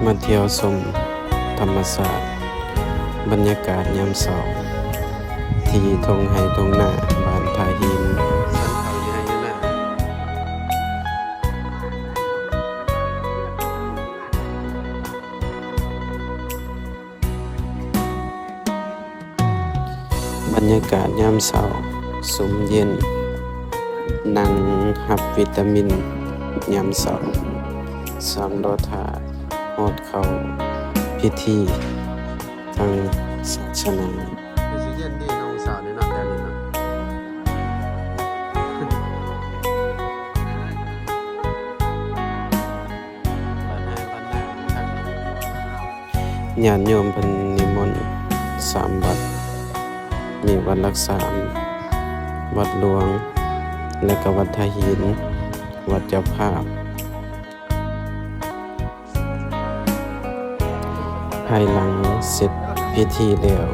ມາທ່ຽວຊົມທຳມະຊາດ, ບັນຍາກາດຍາມເຊົ້າທີ່ທົ່ງໄຮ່ທົ່ງນາບ້ານທ່າຫີນ. ບັນຍາກາດຍາມເຊົ້າຊຸ່ມເຢັນ, ນັ່ງຮັບວິຕາມິນຍາມເຊົ້າ, ສັງລໍຖ້າຮອດເຂົ້າພິທີທາງສາສະໜາ. ຄືຊິເຢັນດີເນາະ ອົງສານີ້ເນາະ ແຖວນີ້ເນາະ. ຍາດໂຍມເພິ່ນນິມົນສາມວັດ, ມີວັດຫຼັກສາມ, ວັດຫຼວງ ແລະກະວັດທ່າຫີນ, ວັດເຈົ້າພາບ. ພາຍຫຼັງເສັດພິທີແລ້ວ,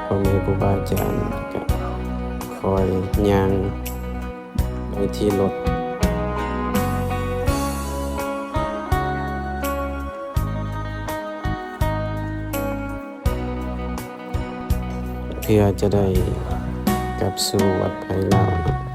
ພໍ່ແມ່ຄູບາອາຈານກະຄ່ອຍຍ່າງ ໄປທີ່ລົດ ເພື່ອຈະໄດ້ກັບສູ່ວັດໄພລາວ.